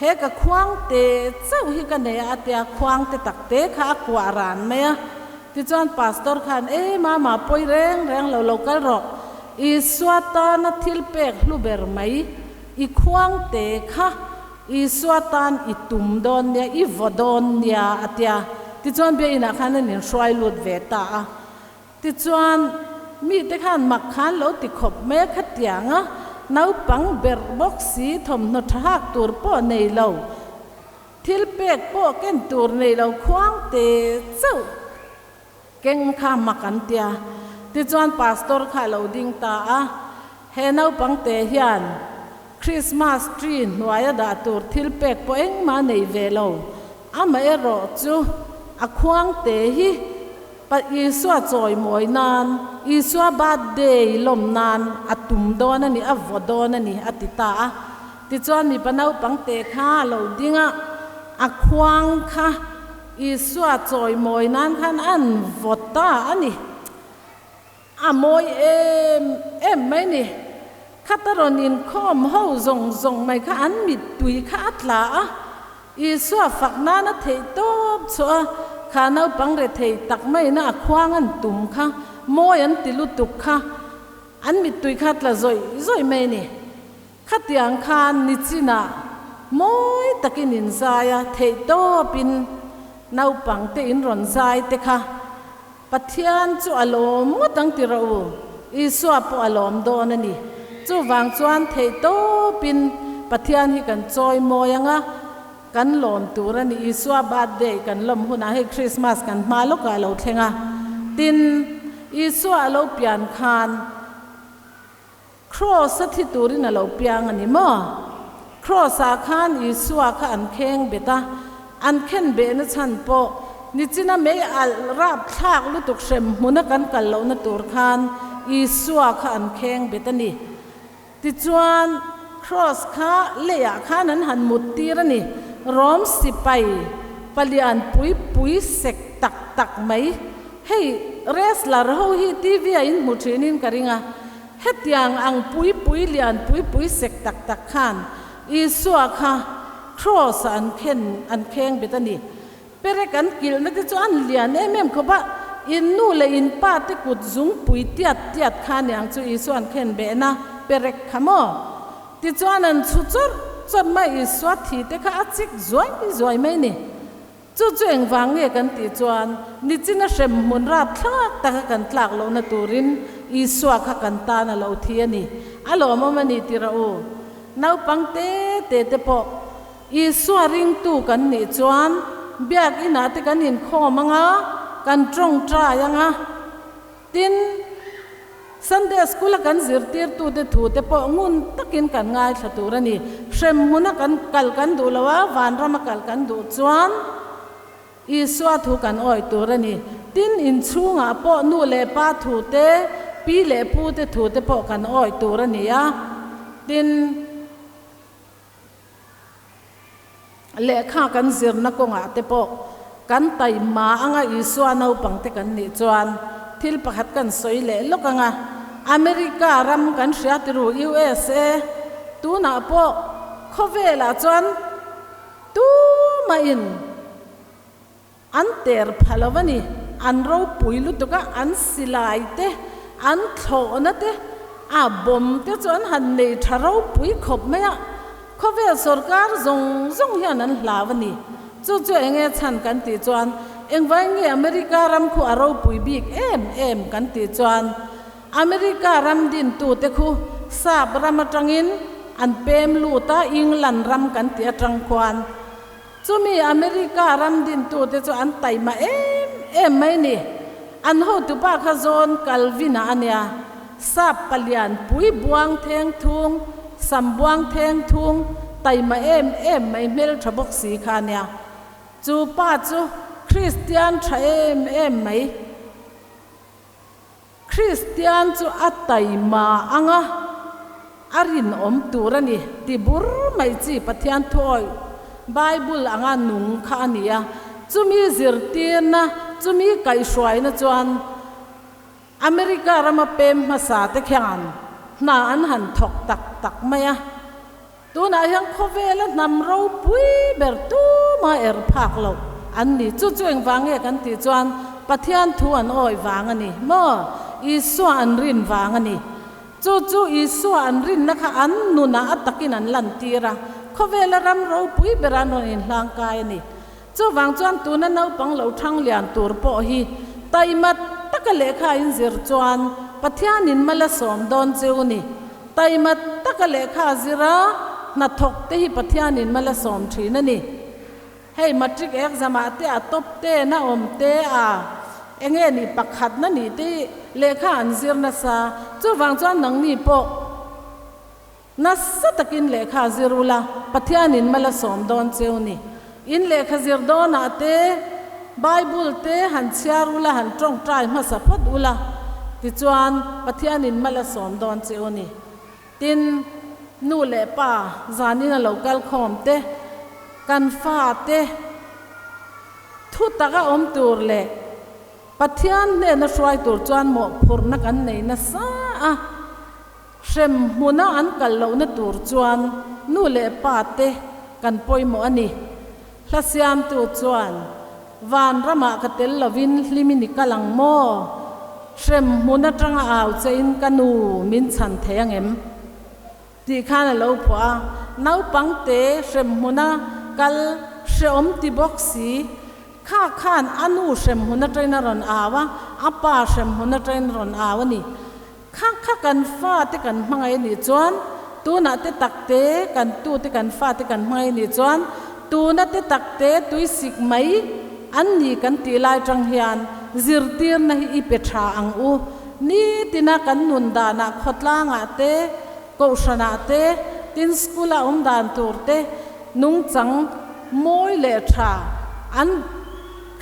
E: he ka khuang te chauh hi ka nei a, a tia, khuang te tak te kha a kuah ran mai a. Tichuan pastor khan, E mama pawi reng reng lo lo kal rawh, Isua tana thil pek hlu ber mai, I khuang te kha Isua tan i tum dawn nia, i vaw dawn nia, a tia. Tichuan biainah khan an inhruai lut ve ta a. Tichuan mite khan mak khan lo ti khawp mai a, khatiang a naupang berh bawk si, thawmhnaw tha hak tur pawh nei lo, thil pek pawh ken tur nei lo khuang te chauh Keng kha mak an tia. Tichuan pastor kha a lo ding ta a, He naupangte hian Christmas tree hnuaia dah tur thil pek pawh engmah a nei ve lo. Amaherawh chu a khuangte hi Pa Isua chawimawi nan, Isua birthday lawm nan a tum dawn a ni, a vaw dawn a ni, a ti ta a. Tichuan mipa naupangte kha a lo ding a, a khuang kha Isua chawimawi nan khan an vaw ta a ni. A mawi em em mai ni. Khata rawn inkhawm ho zawng zawng mai kha an mittui kha a tla a. Isua fak nan a theih tawp chhuah a, kha naupang rethei tak maiin a khuang an tum kha mawi an ti lutuk kha an mittui kha a tla zawih zawih mai ni. Khatiang khan nichinah mawi takin in zai a, theihtawpin naupangte in rawn zai te kha Pathian chu a lawm ngawt ang ti rawh u, Isua pawh a lawm dawn a ni. Chuvang chuan theihtawpin Pathian hi kan chawi mawi ang a, kan lawm tur a ni. Isua birthday kan lawm hunah hei Christmas kan hma lawkah a lo thleng a, tin Isua a lo pian khan, Kraws a thi turin a lo piang a ni maw? Kraws ah khan Isua kha an kheng bet a, an khen behna chhan pawh nichina mei alh rap thlak lutuk hrem hmuna kan kal lohna tur khan Isua kha an kheng bet a ni. Tichuan, Kraws kha leiah khan an han mut tir a ni. Rom sipai palian pui pui sek tak tak mai Hei wrestler ho hi TV ah in hmu thin in ka ring a, hetiang ang pui pui lian pui pui sek tak tak khan Isua kha cross ah an khen an kheng bet a ni. Perek an kilhna te chu an lian em em khawp a, in nu leh in pa te kut zung pui tiat tiat kha aniang chu Isua an khen behna perek kha maw? Tichuan an chhu chawrh chawrh mai Isua thi te kha a chik zuai zuai mai ni. Chu chu engvang nge kan tih chuan nichina hrem hmun rap thlak taka kan tlak lohna turin Isua kha kan tan a lo thi a ni. A lawmawm a ni ti rawh u. Naupang te te te pawh Isua ringtu kan nih chuan biakinah te kan inkhawm ang a, kan tawngtai ang a. Tin, Sunday School a kan zirtirtute thute pawh ngun takin kan ngaithla tur a ni. Hrem hmuna kan kal kan duh lo a, vanrama kal kan duh chuan Isua thu kan awih tur a ni. Tin, inchhungah pawh nu leh pa thute, pi leh pute thute pawh kan awih tur a ni a. Tin, Lehkha kan zirna kawngah te pawh kan taima anga Isua naupang te kan nih chuan thil pakhat kan sawi leh lawk anga America ram kan hria tiru USA tunah pawh khawvelah chuan tumahin An ter pha lo a ni. An ropui lutuk a, an silai te, an thlawhna te, a bomb te chu an han nei tha ropui khawp mai a. Khawvel sorkar zawng zawng hian an hlau a ni. Chu chu eng nge chhan kan tih chuan, engvai nge America ram khu a ropui bik em em kan tih chuan, America ram dintute khu sap ram atangin an pem lut a, England ram kan tih atang khuan. Chumi America ram dintute chu an taima em em mai ni. An hotupa kha John Calvin-a a nia. Sap palian pui buang theng thung, sam buang theng thung, taima em em mai hmeltha bawk si kha a nia. Chu pa chu Kristian tha em em mai. Kristian chu a taima ang a, a rinawm tur a ni ti bur mai chi Pathian thuawih Bible anga nung kha a ni a. Chumi zirtirna, chumi kaihhruaina chuan America rama pem hmasa te khian hna an han thawk tak tak mai a. Tunah hian khawvela hnam ropui ber tuma er phak loh an ni. Chu chu engvang nge kan tih chuan Pathian thu an awih vang a ni maw? Isua an rin vang a ni. Chu chu Isua an rinna kha an nunah a takin an lantir a, khawvela ram ropui bera an rawn inhlangkai a ni. Chuvang chuan tuna naupang lo thang lian tur pawh hi taima taka lehkha in zir chuan Pathianin mal a sawm dawn cheu ni. Taima taka lehkha zir a, hnathawk te hi Pathianin mal a sawm thin a ni. Hei matric exam ah te a top ten a awm te a enge ni pakhatna nih te hi lehkha an zir nasa. Chuvang chuan nangni pawh. Nasa takin lehkha zir ula, Pathianin mal a sawm dawn cheu ni. In lehkha zir dawnah te, Bible te han chhiar ula, han tawngtai hmasa phawt ula, tichuan Pathianin mal a sawm dawn cheu ni. Tin, nu leh pa zanin a lo kal khawm te, kan fa te thu taka awm tur leh Pathian hnena hruai tur chuan mawhphurhna kan nei nasa a. Hrem hmuna an kal lohna tur chuan nu leh pa te kan pawimawh a ni. Hla siamtu chuan, Van ramah ka tel lovin hlimin i kal ang maw? Hrem hmun atanga au chein ka nu min chhan thei ang em? Tih khan a lo phuah a. Naupang te hrem hmuna kal hreawm ti bawk si. Kha khan a nu hrem hmun atangin a rawn au a, a pa hrem hmun atangin a rawn au a ni. Kha kha kan fate kan hmangaih a nih chuan, tunah te tak te kan tute kan fate kan hmangaih a nih chuan, tuna te tak te tuisik mai an ni kan tih lai tang hian zirtirna hi i pe tha ang u. Nitina kan nun danah khawtlangah te, kohhranah te, tin school-a awm dan tur te nungchang mawi leh tha an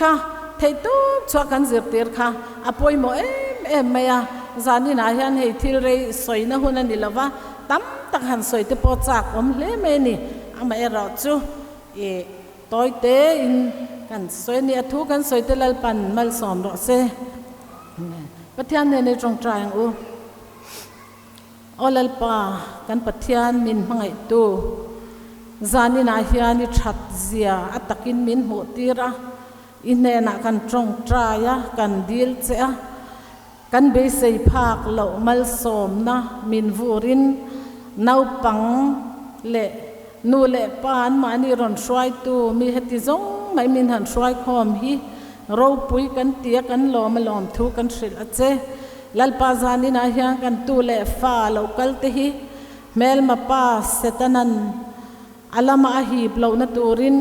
E: Kha theihtawp chhuah kan zirtir kha a pawimawh em em mai a, zaninah hian hei thil rei sawina hun a ni lo va, tam tak han sawi te pawh chak awm hle mai a ni. Amaherawh chu i tawi tein kan sawi a ni, a thu kan sawi te Lalpan malsawm rawh se. Pathian nen i tawngtai ang u. Aw Lalpa, kan Pathian min hmangaihtu, zaninah hian i that zia a takin min hmuh tir a, i hnenah kan tawngtai a, kan dil che a, kan beisei phak loh malsawmna min vurin naupang leh nu leh pa anmahni rawn hruaitu mi heti zawng mai min han hruaikhawm hi ropui kan ti a, kan lawm a lawm thu kan hrilh a che. Lalpa zaninah hian kan tu leh fa lo kal te hi hmelma pa Setanan a lama a hip lohna turin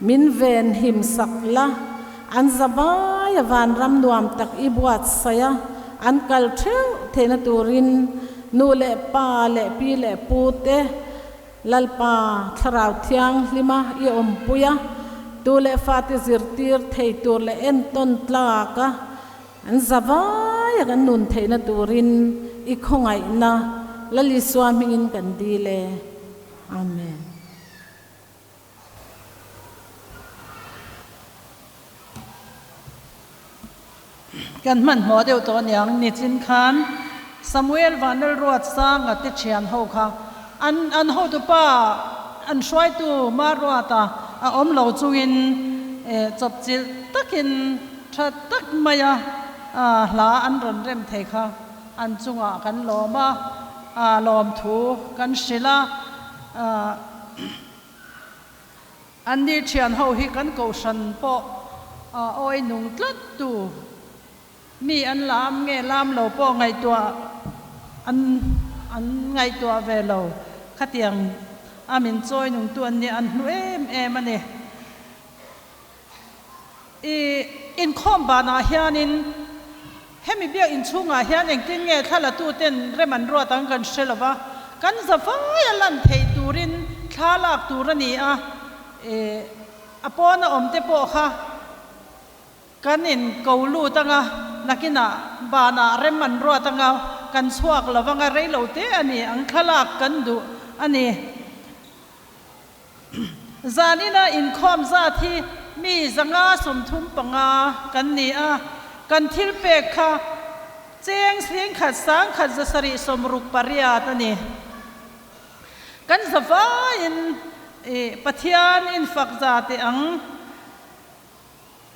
E: min ven him sak la, an zavai a vanram nuam tak i buatsaih a, an kal theuh theihna turin nu leh pa leh pi leh pu te Lalpa Thlarau Thianghlima i awmpui a, tu leh fate zirtir thei tur leh entawn tlak a An zavai a kan nun theihna turin i khawngaihna Lal Isua hmingin kan dil e. Amen.
A: Kan hmanhmawh deuh tawh aniang nichin khan Samuel Vanlalruatsanga te thian ho kha an an hotupa an hruaitu Maruata a awm lo chungin chawpchilh takin Tha tak maia hla an rawn rem thei kha an chungah kan lawm a, lawmthu kan hrilh a. Anni thian ho hi kan kohhran pawh awi nung tlat tu mi an lam nge lam lo pawh ngaihtuah an an ngaihtuah ve lo. Khatiang a min chawi nungtu an nih an hlu em em a ni. I inkhawm banah hianin hemi biak inchhungah hian engtin nge thla la tuten rem an ruat ang kan hre lova, kan zavai a lan theih turin thla lak tur a ni a, a pawna awm te pawh kha kan in ko lut anga nakinah banah rem an ruat anga kan chhuak lovanga reilo te a ni ang thlalak kan duh a ni. Zanina inkhawm zat hi mi 535 kan ni a, kan thil pek kha cheng 1,168 a ni. Kan zavaiin Pathian infak za teh ang.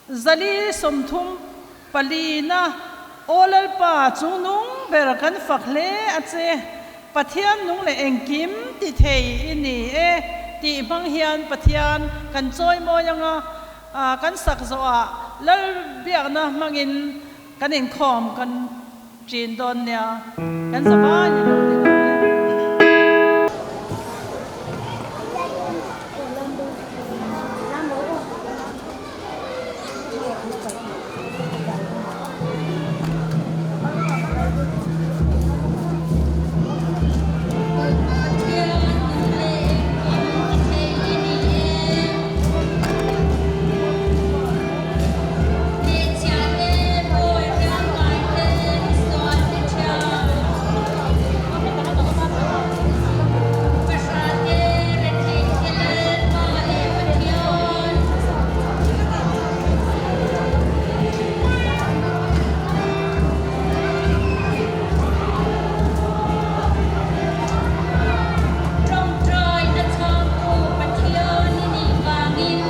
A: 434 na Aw Lalpa chung nung ber kan fak hle a che, Pathian nung leh engkim ti thei i ni e tih hmang hian Pathian kan chawimawi anga kan sak zawhah Lal biakna hmangin kan inkhawm kan ṭin dawn nia, kan zavai i lo ding ang le.
D: Pathian nung leh engkim ti thei i ni e. Hnehchhiahte, bawi riangkaite, misualte thiam. Fahrate, retheihte Lalpa leh Pathian. Tawngtaina chhangtu Pathian i nih vangin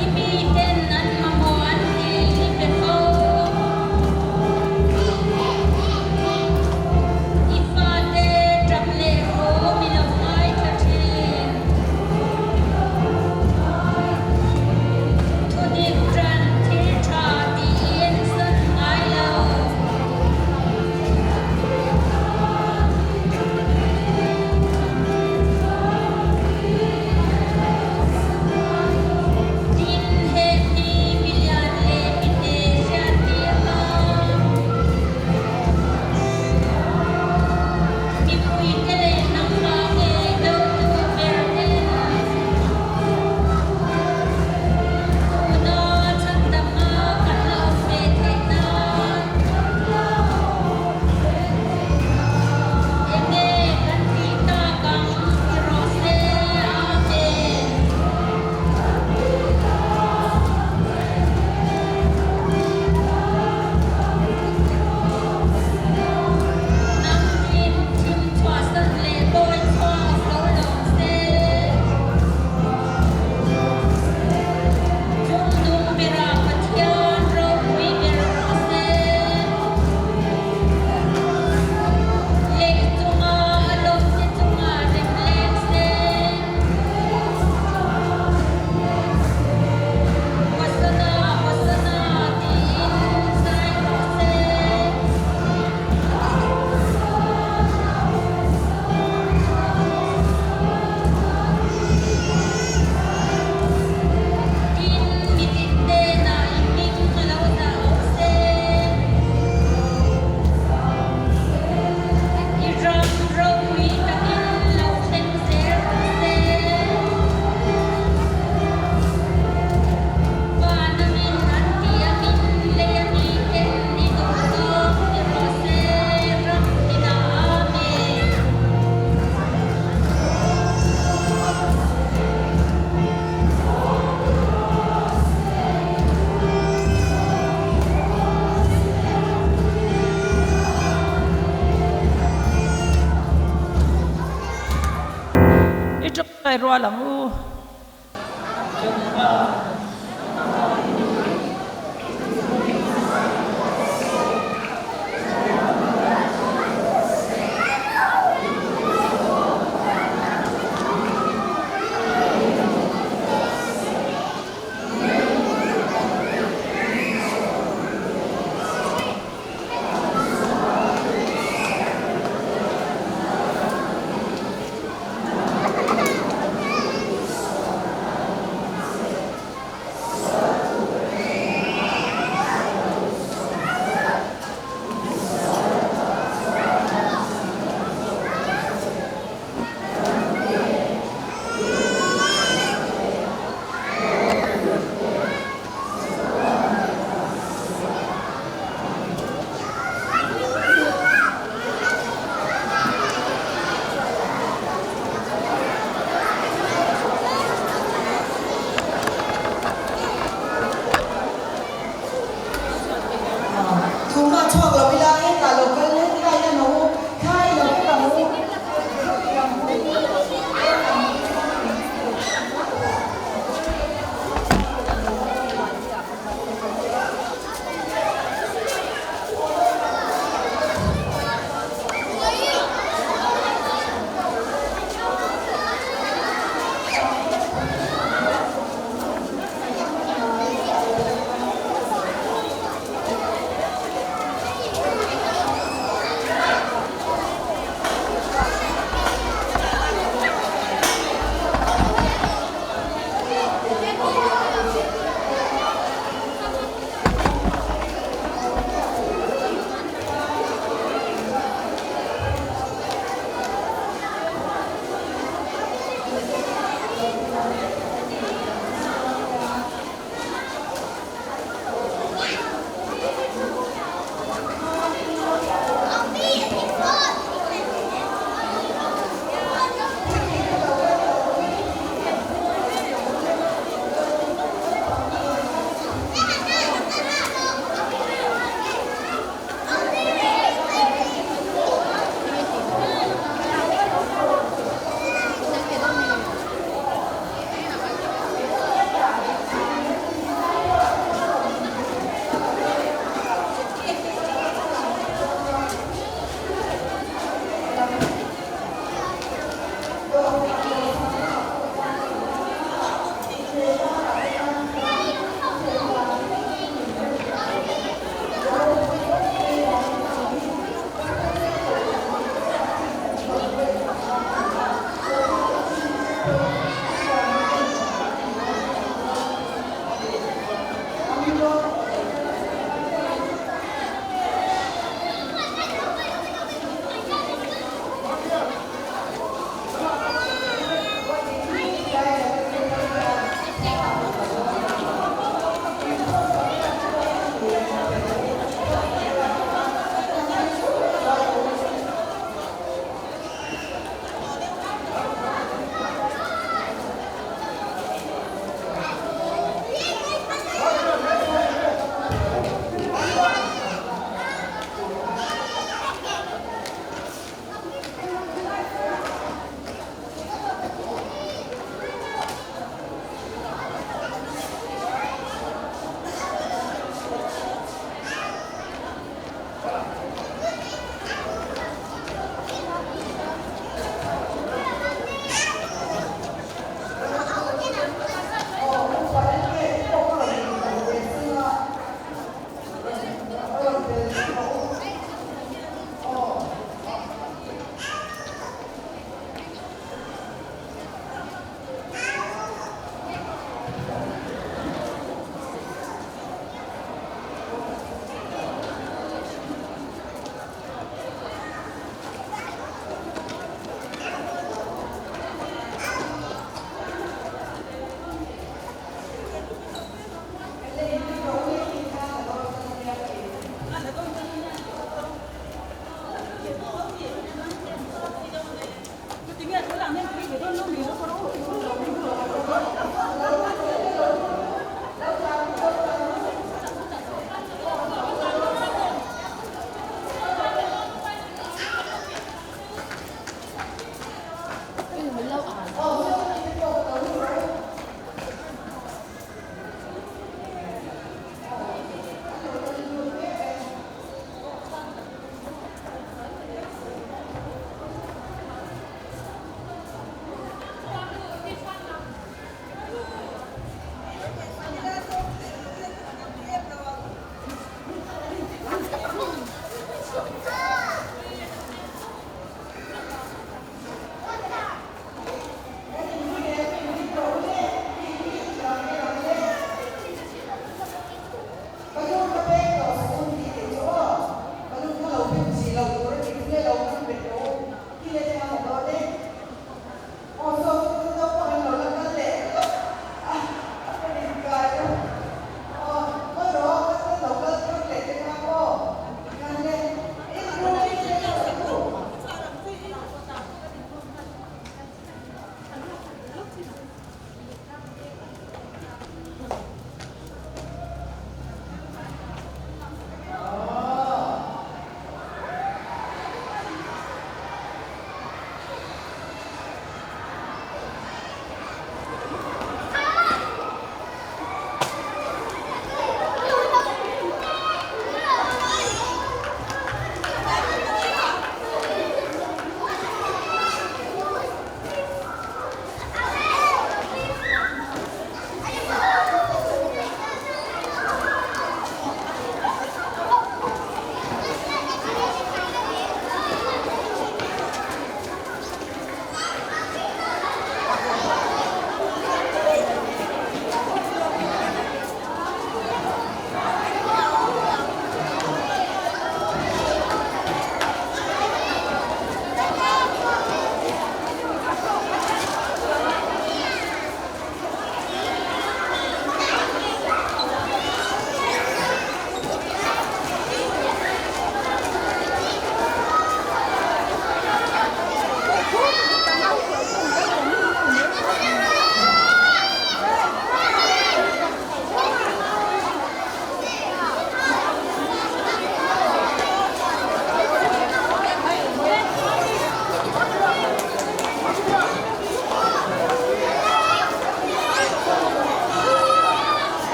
D: i miten an mamawh an dil i pe fo. I fate tap leh rawm i lo ngaithla thin. Thudik tan thil tha tiin sawn ngai lo. Tin, heng hi milian leh mite hriattir la. Mipuite leh nangmah ngei dotu ber ten tuna chhandama kan la awm ve theih nan enge kan tih tak ang ti rawh se. Amen. Nangin thim chhuahsan leh bawi chhuak zo lo se. Chung nung berah Pathian ropui ber rawh se. Lei chunga a lawmte chunga rem leng se. Hosana, Hosana tiin zai rawh se. Tin, mitin hnenah i hming a lo dah awm se. I ram ropui takin lo thleng zel rawh se. Van amin an tih angin lei a mi ten i duh zawk ti rawh se, ram tinah Amen.
A: I ṭawngṭai rual ang u.
F: Ka chhuak lo.